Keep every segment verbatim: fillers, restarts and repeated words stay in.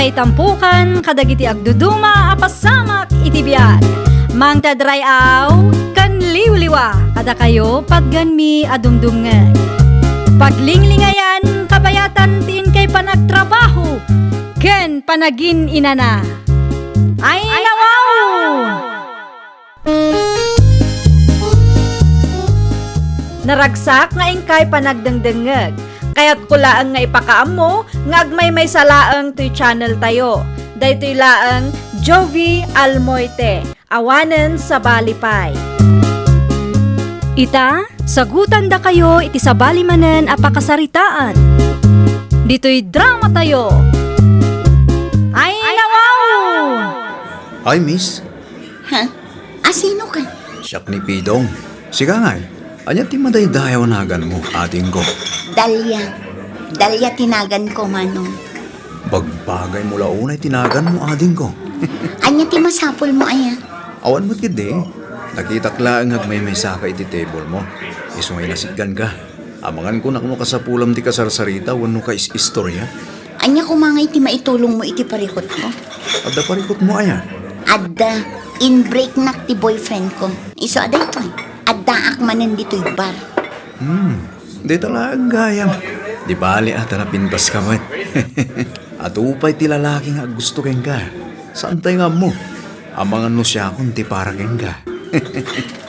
Itampukan kadagiti agduduma a pasamak iti biag. Mangted ray-aw ken liwliwa kadakayo patgenmi a dumdumngeg. Paglinglingayan kabayatan ti inkay panagtrabaho ken panagin-inana. Ay, nawaw! Naragsak nga inkay panagdengdengngeg. Kayatko laeng nga ipakaammo nga agmaymaysa laeng toy channel tayo. Daytoy laeng Jovie Almoite, awanen sabali pay. Ita, sagutandakayo iti sabali manen a pakasaritaan. Ditoy drama tayo. Ay, nawaw! Ay, miss. Ha? Asino ka? Siak ni Pidong. Sika ngay, ania ti madaydayaw a naganmo, adingko? Dalia. Dalia ti naganko, Manong. Bagbagaymo la unay ti naganmo, adingko. Ania ti masapulmo aya? Awan met ketdi. Nakitak laeng nga agmaymaysaka iti table mo. Isu nga inasitganka. Amangan ko no kasapulam ti kasarsarita wenno kais-istorya. Ania koma ngay ti maitulongmo iti parikutko? Adda parikutmo aya? Adda, inbreaknak ti boyfriendko. Isu a daytoy. Addaak manen ditoy bar. Hmm, dayta laeng gayam. Di bali a ta napintaska met. Adu pay ti lalaki nga aggusto kenka. Saantay nga ammo? Amangan no siakon ti para kenka.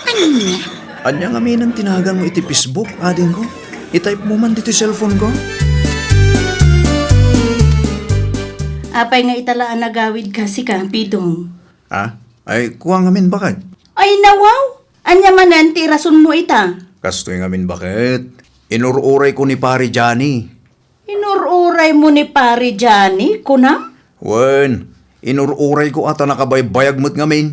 Ania? Ania ngamin ti naganmo iti Facebook, adingko? I-type mo man ditoy cellphone ko. Apay nga ita la a nagawidka, sika, Pidong? Ha? Ay, kua ngamin, baket. Ay, nawaw! Ania manen ti rasonmo ita? Kastoy ngamin, baket. Inur-urayko ni Pari Johnny. Inur-uraymo ni Pari Johnny, kunam? Wen, inur-urayko a ta nakabaybayag met ngamin.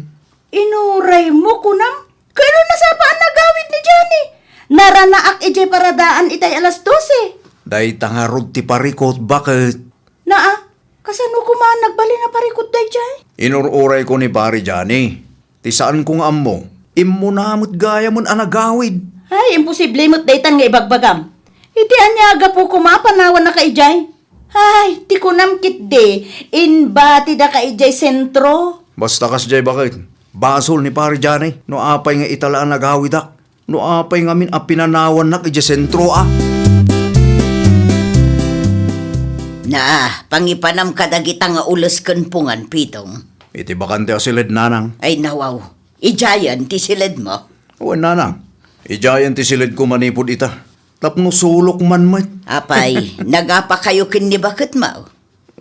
Inuraymo, kunam? Kaano nasapa a nagawid ni Johnny? Naranaak idiay paradaan itay alas dose. Dayta ngarud ti parikut, baket. Naa, kasano koma nagbalin a parikut daydiay? Inur-urayko ni Pari Johnny. Ti saanko nga ammo, immuna met gayamen a nagawid. Ay, imposible met daytan nga ibagbagam. Iti ania a gapu koma a panawannaka idiay? Ay, ti kunam ketdi, imbatidaka idiay sentro. Basta kasdiay, baket. Basol ni Pari Johnny no apay nga ita la a nagawidak. No apay ngamin a pinanawannak idiay sentro a. Na, pangipanam kadagita nga ules ken pungan, Pidong. Iti bakante a siled, nanang. Ay, nawaw. Idiayen ti siledmo? Wen, nanang. Idiayen ti siledko manipud ita. Tapno sulok man met. Apay, nagapakayo ken ni baketmo?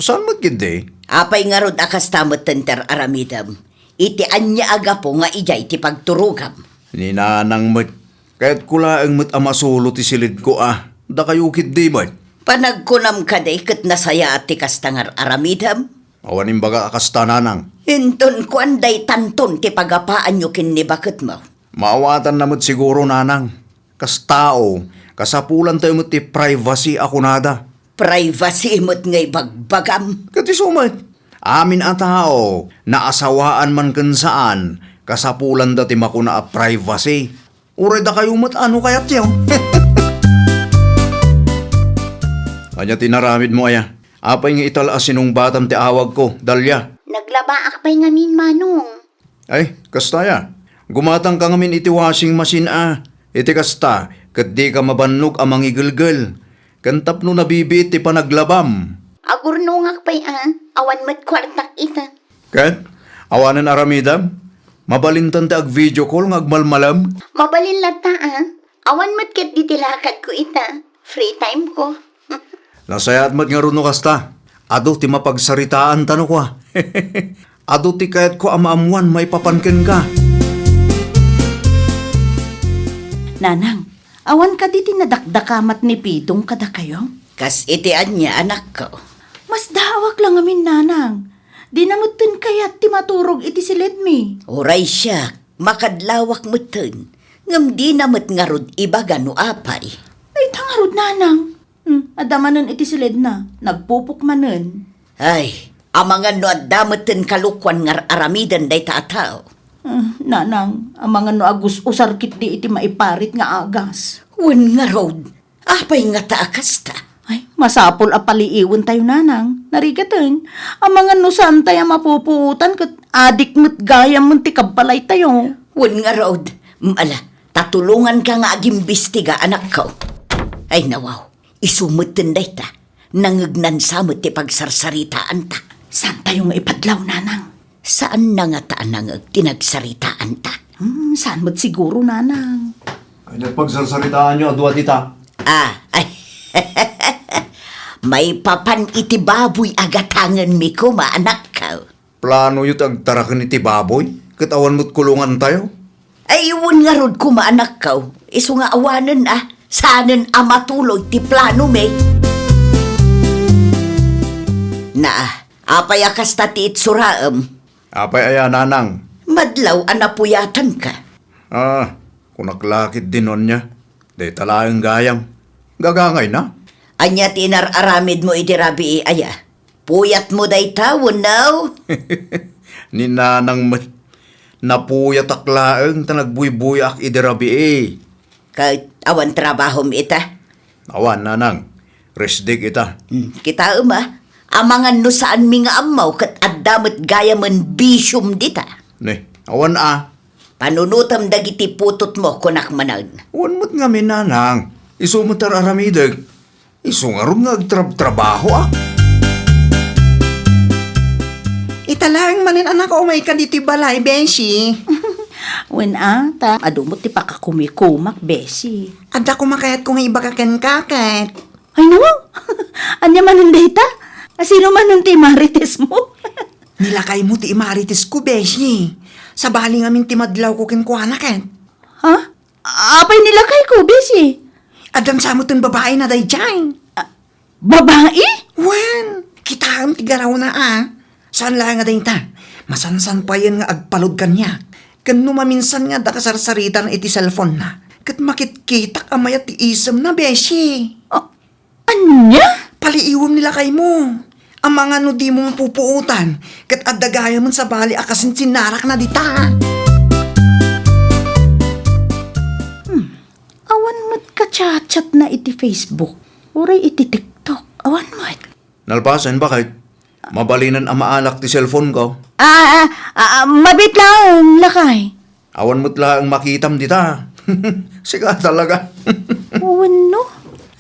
Saan met ketdi? Apay ngarud a kasta metten ti ar-aramidem? Iti ania a gapu nga idiay ti pagturogam? Ni nanang met. Kayatko laeng met a masulo ti silidko a. Dakayo ketdi met. Panagkunam kadi ket nasayaat ti kasta nga ar-aramidem? Awan imbagak a kasta, nanang. Inton kuan daytanton ti pagapaanyo ken ni baketmo. Maawatanna met siguro, nanang. Kas tao, kasapulantayo met ti privacy a kunada. Privacy met nga ibagbagam. Ket isu met, amin a tao, naasawaan man ken saan, kasapulanda ti makuna a privacy. Uray dakayo met a no kayatyo. Ania ti inaramidmo aya? Apay nga ita la a sinungbatam ti awagko, Dalia? Naglabaak pay ngamin, Manong. Ay, kasta aya. Gumatangka ngamin iti washing machine a. Iti kasta, ket dika mabannog a mangigelgel. Ken tapno nabibiit ti panaglabam. Agurnongak pay a, awan met kuartak ita. Ket, awanen aramidem? Mabalintan ti ag-video call nga agmalmalem? Mabalin latta a. Awan met ketdi ti lakadko ita. Free time ko. Nasayaat met ngarud no kasta. Adu ti mapagsaritaanta no kua. Adu ti kayatko a maammoan maipapan kenka. Nanang, awan kadi ti nadakdakamat ni Pidong kadakayo? Kas iti ania, anakko? Masdaawak la ngamin, Nanang. Dina metten kayat ti maturog iti siledmi. Uray siak, makadlawak metten. Ngem dina met ngarud ibaga no apay. Dayta ngarud, Nanang. Hmm, adda manen iti siledna, nagpupok manen. Ay, amangan no adda metten kalokuan nga ar-aramiden dayta a tao. Ah, Nanang, amangan no agus-usar ketdi iti maiparit nga agas. Wen ngarud, apay ngata a kasta? Ay, Masapul a paliiwentayo, nanang. Narigaten, amangan no saantay a mapupuotan ket adik met gayam ti kabbalaytayo. Wen ngarud, ala, ta tulonganka nga agimbistiga, anakko. Ay, nawaw, isu metten dayta. Nangegnan sa met ti pagsarsaritaanta. Saantayo nga ipadlaw, nanang? Saanna ngata a nangeg ti nagsaritaanta? Hmm, saan met siguro, nanang? Ay, nagpagsarsaritaanyo a dua dita? Ah, ay. Maipapan iti baboy a gatangenmi koma, anakko. Planoyo ti agtaraken iti baboy, ket awan met kulongantayo? Ay, wen ngarud koma, anakko, isu nga awanen a, sanen a matuloy ti planomi. Naa, apay a kasta ti itsuraem? Apay aya, nanang? Madlaw a napuyatanka. Ah, kunak la ketdi no ania. Dayta laeng gayam. Gagangayna? Ania ti inar-aramidmo idi rabii aya? Puyatmo dayta wenno? Ni nanang met. Napuyatak laeng ta nagbuybuyaak idi rabii. Ket awan trabahom ita? Awan, nanang. Rest day ita. Hmm, kitaem a. Amangan no saanmi nga ammo ket adda met gayamen bisiom dita. Ne, awan a. Panunotem dagiti putotmo, kunak manen. Wen met ngamin, nanang. Isu met ar-aramidek. Isu ngarud nga agtrabtrabahoak. Ita laeng manen, anak, umayka ditoy balay, beshi. Wen a, ta adu met ti pakakumikumak, beshi. Adda koma kayatko nga ibaga kenka ket. Ay, no? Ania manen dayta? A, sino manen ti marites mo? Ni lakaymo ti imaritesko, beshi. Sabali ngamin ti madlawko kenkuana ket. Ha? Apay ni lakayko, beshi? Addan sa metten babaina daydiay. A, babai? Wen, kitaem ti garawna a. Saan laeng a dayta. Masansan payen nga agpalud kaniak. Ken no maminsan nga adda kasarsaritana iti cellphone-na, ket makitkitak a mayat ti isemna, beshi. A, Ania? Paliiwem ni lakaymo. Amangan no dimo mapupuotan, ket adda gayamen sabali a kasinsinnarakna dita. Hmm. Awan met kachatchatna iti Facebook, uray iti TikTok. Awan met. Nalpasen, baket? Mabalinen a maalak ti cellphone-ko. Ah, ah, ah, ah, mabiit laeng, lakay. Awan met laeng makitam dita. Sika talaga. Wenno,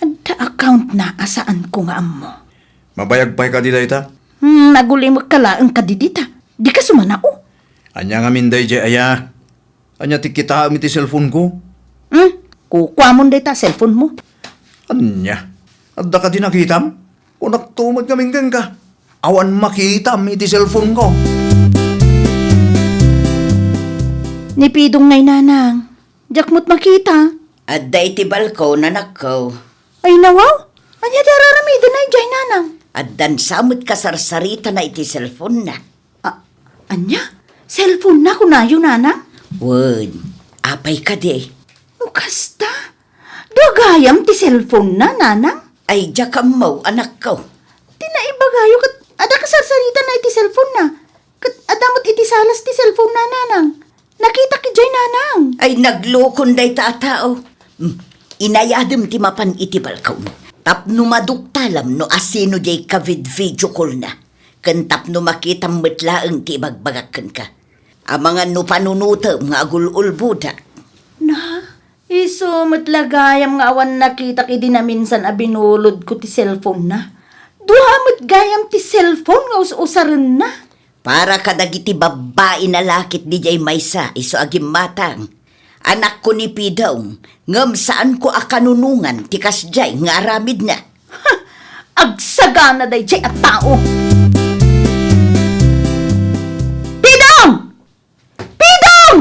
adda account-na a saanko nga ammo. Mabayag pay kadi dayta? Hmm, nagulimekka laeng kadi dita. Dika sumanao. Ania ngamin daydiay aya? Ania ti kitaem iti cellphone-ko? Hmm, kukuamon dayta cellphone-mo. Ania? Adda kadi nakitam? Kunakto met ngamin kenka. Awan makitam iti cellphone-ko. Ni Pidong ngay, nanang. Diak met makita. Adda iti balkon, anakko. Ay, nawaw? Ania ti ar-aramidna idiay, nanang? Addan sa met kasarsaritana iti cellphone-na. A-, ania? Cellphone-na kunayo, nanang? Wen, apay kadi? No kasta, dua gayam ti cellphone-na, nanang? Ay, diak ammo, anakko. Ti naibagayo ket adda kasarsaritana iti cellphone-na. Ket adda met iti salas ti cellphone-na, nanang. Nakitak idiay, nanang. Ay, naglokon dayta a tao. Hmm, inayadem ti mapan iti balkon. Tapno maduktalam no asino diay kavid-video call-na. Ken tapno makitam met laeng ti ibagbagak kenka. Amangan no panunotem nga agul-ulbodak. Na, isu met la gayam nga awan nakitak idi naminsan a binulodko ti cellphone-na. Dua met gayam ti cellphone nga us-usarenna. Para kadagiti babbai a lakit didiay maysa isu a gimmatang. Anakko ni Pidong, ngem saanko a kanunongan ti kasdiay nga aramidna. Ha! Agsagana daydiay a tao! Pidong! Pidong!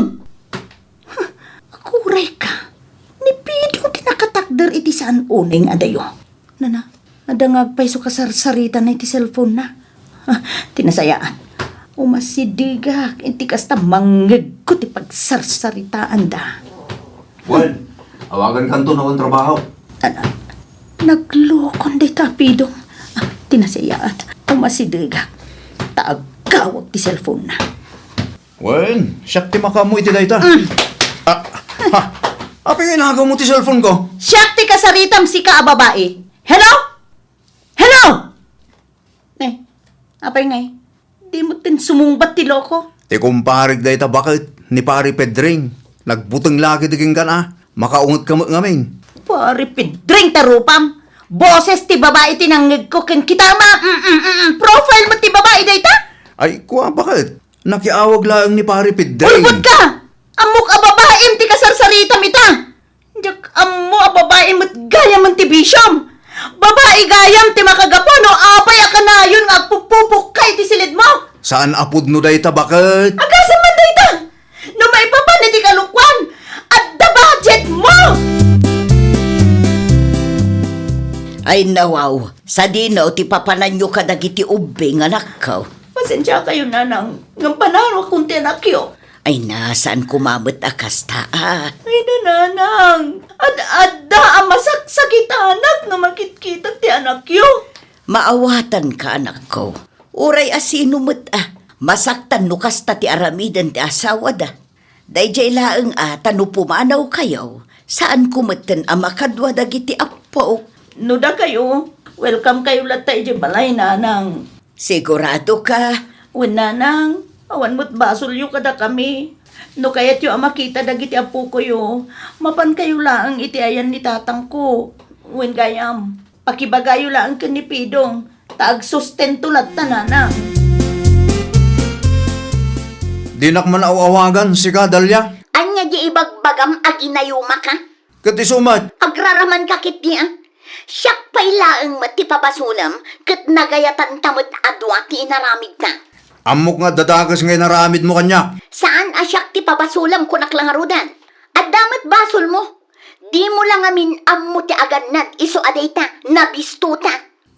Huh, aguray ka. Ni Pidong ti nakatakder iti saan unay nga adayo. Nana, adda nga agpayso kasarsaritana iti cellphone-na. Ah, ti nasayaan. Umasidegak iti kasta mangngegko ti pagsarsaritaanda. Wen, awagankanto no awan trabaho. Ana, naglokon dayta a Pidong. Ah, ti nasayaan. Umasidegak. Ta aggawak ti cellphone-na. Wen, siak ti makaammo iti dayta. Mm. Ah, ha? Apay nga inagawmo ti cellphone-ko? Siak ti kasaritam, sika a babai. Hello? pay ngay. Di met ten sumungbat ti loko. Ti kumparek dayta baket ni Pari Pedring. Nagbuteng la ketdi kenka a. Makaungetka met ngamin. Pari Pedring ta rupam. Boses ti babai ti nangngegko ken kita ma, mm, mm, mm, mm, profile met ti babai dayta. Ay, kua, baket? Nakiawag laeng ni Pari Pedring. Ulbod ka! Ammok a babaim ti kasarsaritam ita. Diak ammo a babai met gayam ti bisiom. Babai gayam ti makagapu no apay a kanayon nga agpupupok ka iti silidmo. Saan a pudno dayta, baket? Agasem man dayta! No maipapan iti kalokuan, adda budget mo! Ay, nawaw, sadino ti papananyo kadagiti ubbing, anakko? Pasensiakayo, nanang, ngem pananakon ti anakyo. Ay, saan koma met a kasta, a. Ay, nanang, ad-adda a masaksakitanak no makitkitak ti anakyo. Maawatanka, anakko. Uray a sino met a, masaktan no kasta ti aramiden ti asawada. Daydiay laeng a ta no pumanawkayo, saanko metten a makadua dagiti appok. No dakayo, welcome kayo latta idiay balay, nanang. Sigurado ka? Wen, nanang, awan met basolyo kadakami. No kayatyo a makita dagiti appokoyo, mapankayo laeng iti ayan ni tatangko. Wen gayam, pakibagayo laeng ken ni Pidong, ta agsustento latta, nanang. Dinak man aw-awagan sika, Dalia. Ania di ibagbagam a ginayumaka? Ket isu met. Agraramanka ketdi a. Siak pay laeng met ti pabasolem ket nagayatanta met a dua ti inaramidta. Ammok nga adda dakes nga inaramidmo kaniak. Saan a siak ti pabasolem, kunak la ngaruden. Adda met basolmo. Dimo la ngamin ammo ti agannad isu a dayta, nabistota.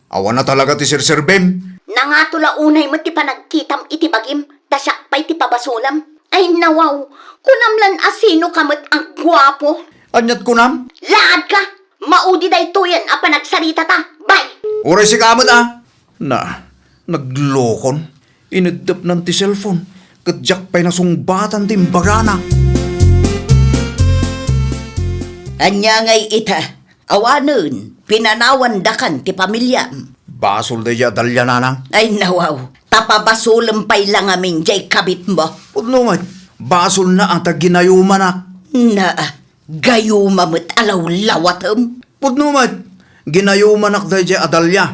Awan a talaga ti serserbim. Nangato la unay met ti panagkitam iti bagim, ta siak pay ti pabasolem. Ay, nawaw, kunam lan a sino ka met a guapo. Aniat kunam? Laadka! Maudi daytoyen a panagsaritata. Bye! Uray sika met a. Na, naglokon. Ineddepnan ti cellphone, ket diak pay nasungbatan ti imbagana. Ania ngay ita? Awanen, pinanawandakan ti pamiliam. Basol daydiay a Dalia, nanang. Ay, nawaw, ta pabasolem pay la ngamin diay kabitmo. Pudno met, basolna a ta ginayumanak. Na, gayuma met a lawlawatem. Pudno met, ginayumanak daydiay a Dalia.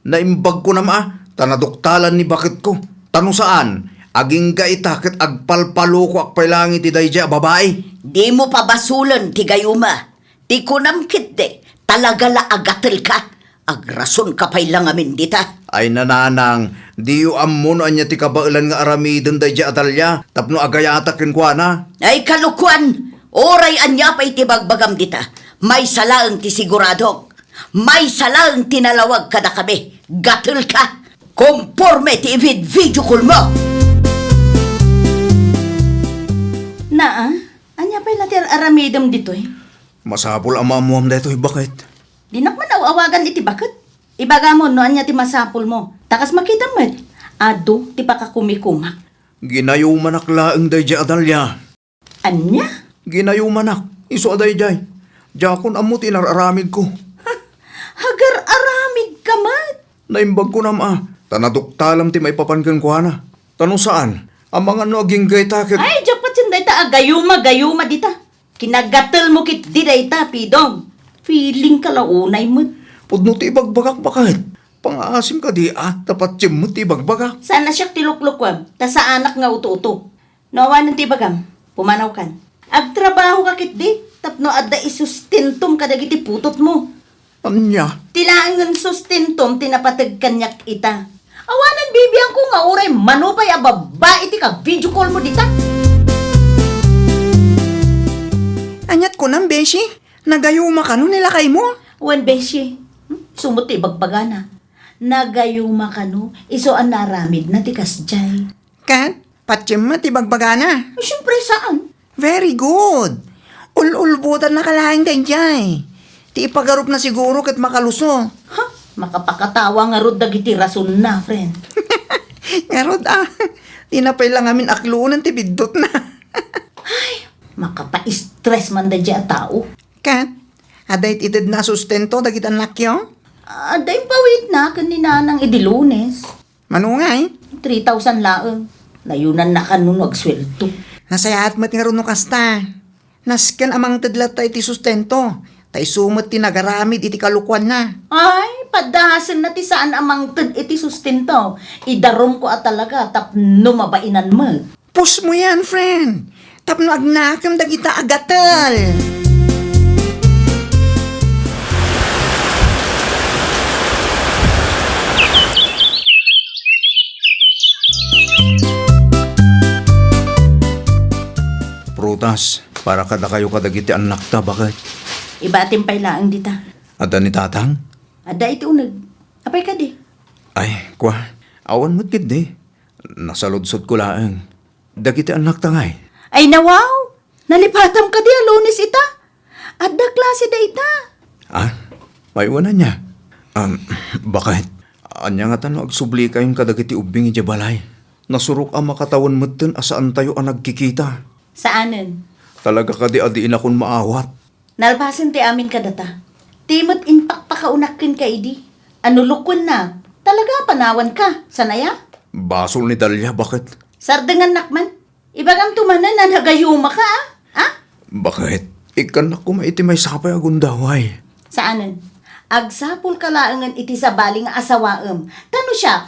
Naimbag kunam a, ta naduktalan ni baketko. Ta no saan, agingga ita ket agpalpalokoak pay laeng iti daydiay a babai. Dimo pabasolen ti gayuma. Ti kunam ketdi, talaga la agatelka. Agrasonka pay la ngamin dita. Ay, nanang, diyo ammo no ania ti kabaelan nga aramiden daydiay a Dalia tapno agayatak kenkuana. Ay, kalokuan! Uray ania pay ti bagbagam dita, maysa laeng ti siguradok. Maysa laeng ti nalawag kadakami. Gatelka! Komporme ti ivid-video call mo! Naa, ania pay la ti ar-aramidem ditoy? Masapul a maammuam daytoy, baket. Dinak man aw-awagan iti baket. Ibagam no ania ti masapulmo. Ta kas makitam met, adu ti pakakumikumak. Ginayumanak laeng daydiay a Dalia. Ania? Ginayumanak, isu a daydiay. Diakon ammo ti inar-aramidko. Ha? Agar-aramidka met? Naimbag kunam a, ta naduktalam ti maipapan kenkuana. Ta no saan, amangan no agingga ita ket... Ay, diak patien dayta a gayuma, gayuma dita. Kinagatelmo ketdi dayta, Pidong. Feelingka la unay met. Pudno ti ibagbagak, baket. Pangaasim kadi a, ta patiem met ti ibagbagak. Saan a siak ti luklukuem, ta saanak nga uto-uto. No awanen ti ibagam, pumanawkan. Agtrabahoka ketdi tapno adda isustentom kadagiti putotmo. Ania? Ti laengen sustentom ti napateg kaniak ita. Awanen bibiangko nga uray mano pay a babbai ti ka-video call mo dita. Aniat kunam, beshi? Nagayuma kano ni lakaymo? Wen, beshi. Hmm? Sumot ti ibagbagana. Nagayuma kano, isu a naramidna ti kasdiay. Ket, patiem met ti bagbagana. Siyempre, saan? Very good. Ul-ulbodannaka laeng daydiay. Ti ipagarupna siguro ket makaluso. Ha? Makapakatawa ngarud dagiti rasonna, friend. Ngarud, a. Dina pay la ngamin aklonen ti biddutna. Ay, makapa-stress man daydiay a tao. Ket, adda it-itedna a sustento dagiti annakyo? Adda impawidna ken ni Nanang idi Lunes. Mano ngay? Three thousand laeng. Nayunan na kano no agsueldo. Nasayaat met ngarud no kasta. Nasken a mangted latta iti sustento, ta isu met ti nagaramid iti kalokoanna. Ay, padasenna ti saan a mangted iti sustento. Idarumko a talaga tapno mabainan met. Push mo yan, friend. Tapno agnakem dagita a gatel. Prutas, para kadakayo kadagiti annakta, baket. Ibatim pay laeng dita. Adda ni tatang? Adda iti uneg. Apay kadi? Ay, kua. Awan met ketdi. Nasaludsodko laeng. Dagiti annakta ngay? Ay, nawaw! Nalipatam kadi a Lunes ita? Adda klase da ita. Ah, maywan ania? Um, baket, ania ngata no agsublikayon kadagiti ubbing idiay balay? Nasurok a makatawen metten a saantayo a nagkikita. Saanen. Talaga kadi a diinakon maawat. Nalpasen ti amin kadata. Ti met impakpakaunak kenka idi. Ano lukuenna? Talaga a panawanka, saan aya? Basol ni Dalia, baket. Sardengannak man. Ibagamto manen a nagayumaka, a? A? Baket. Ikkannak koma iti maysa pay a gundaway. Saanen. Agsapulka laengen iti sabali nga asawaem. Ta no siak,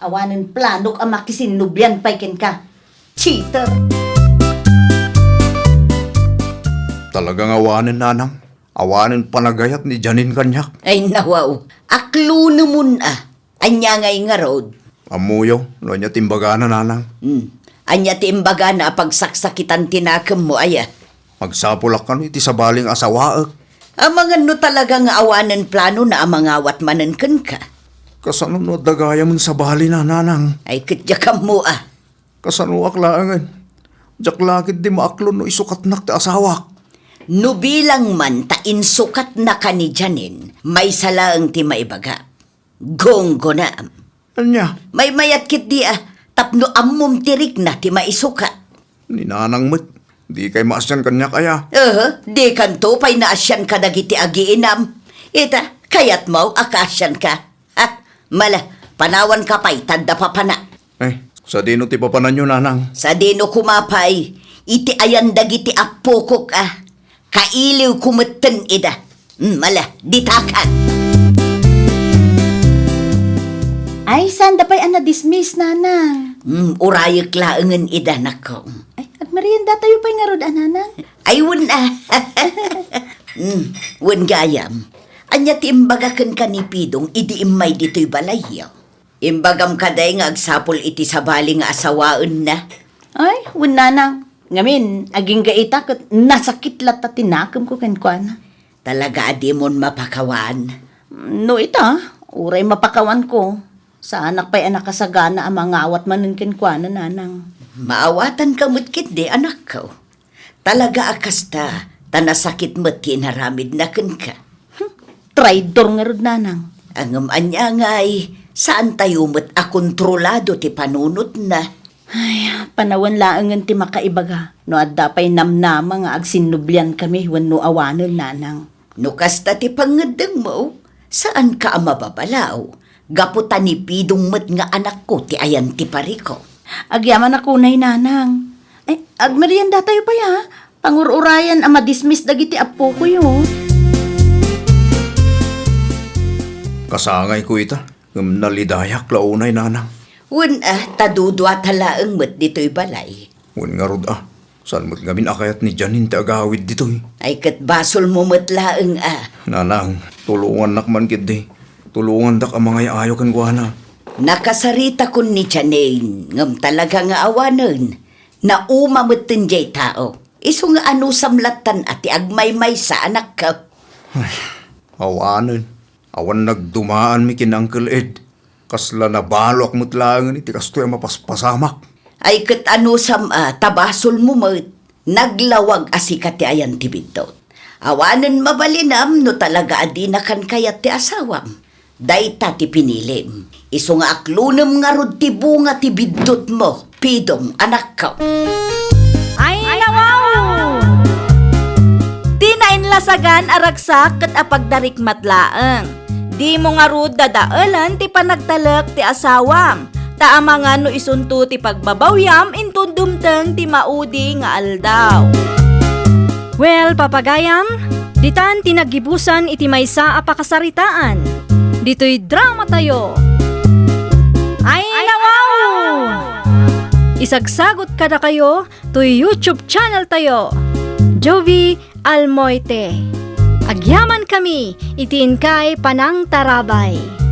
awanen planok a makisinnublian pay kenka. Cheater! Talaga nga awanen, nanang. Awanen panagayat ni Janine kaniak. Ay, nawaw. Aklunemon a. Ania ngay ngarud? Ammoyo, no ania ti imbagana, nanang. Hmm. Ania ti imbagana a pagsaksakitan ti nakemmo, aya? Agsapulak kano iti sabali nga asawaek. Amangan no talaga nga awanen planona a mangawat manen kenka. Kasano no adda gayamen sabalina, nanang? Ay, ket diak ammo a. Kasanoak laengen? Diak la ketdi maaklon no isukatnak ti asawak. No bilang man ta insukatnaka ni Janine, maysa laeng ti maibaga. Gunggonam. Ania? Maymayat ketdi a, tapno ammom ti rikna ti maisukat. Ni nanang met, dikay maasian kaniak aya? Aha, dikanto pay naasian kadagiti agiinam. Ita, kayatmo a kaasianka. Ha, mala, panawanka pay, ta adda papana. Eh, sadino ti papananyo, nanang? Sadino koma pay, iti ayan dagiti appokok a. Kailiwko metten ida. Mm, mala, ditakan. Ay, saanda pay a na-dismiss, nanang? Mm, urayek laengen ida, nako. Ay, agmeriendatayo pay ngarud a, nanang? Ay, wen a. Mm, wen gayam. Ania ti imbaga kenka ni Pidong idi immay ditoy balayyo? Imbagam kadi nga agsapul iti sabali nga asawaenna? Ay, wen nanang. Ngamin, agingga ita ket nasakit latta ti nakemko kenkuana. Talaga a dimon mapakawan? No ita, uray mapakawanko, saanak pay a nakasagana a mangawat manen kenkuana, nanang. Maawatanka met ketdi, anakko. Talaga a kasta, ta nasakit met ti inaramidna kenka. Hmm, traidor ngarud, nanang. Ngem ania ngay, saantayo met a kontrolado ti panunotna. Ay, panawen laengen ti makaibaga no adda pay namnama nga agsinnubliankami wenno awanen, nanang. No kasta ti pangngeddengmo, saanka a mababalaw. Gapu ta ni Pidong met nga anakko ti ayan ti pariko. Agyamanak unay, nanang. Ay, agmeriendatayo pay, ha? Pangur-urayan a madismiss dagiti appokoyo. Kasangayko ita, ngem nalidayak la unay, nanang. Wen a, ta duduata laeng met ditoy balay. Wen ngarud a, saan met ngamin a kayat ni Janine ti agawid ditoy? Ay, ket basolmo met laeng a. Nanang, tulongannak man ketdi. Tulongandak a mangay-ayo kenkuana. Nakasaritakon ni Janine, ngem talaga nga awanen. Nauma metten jay tao. Isu nga anusam lattan a ti agmaymaysa, anakko. Ay, awanen. Awan nagdumaanmi ken Uncle Ed. Kasla nabaloak met laengen iti kastoy a mapaspasamak. Ay ket anusam a, ta basolmo met. Naglawag a sika ti ayan ti biddut. Awanen mabalinam no talaga a dinakan kayat ti asawam. Dayta ti pinilim. Isu nga aklonem ngarud ti bunga ti biddutmo, Pidong, anakko. Ay, nawaw! Ti nainlasagan a ragsak ket apagdarikmat laeng. Dimo ngarud dadaelen ti panagtalek ti asawam. Amangan no isunto ti pagbabawiam inton dumteng ti maudi nga aldaw. Well, papagayam, ditan ti naggibusan iti maysa a pakasaritaan. Ditoy drama tayo. Ay, nawaw! Isagsagot kadakayo toy YouTube channel tayo, Jovie Almoite. Agyaman kami iti inkay panangtarabay.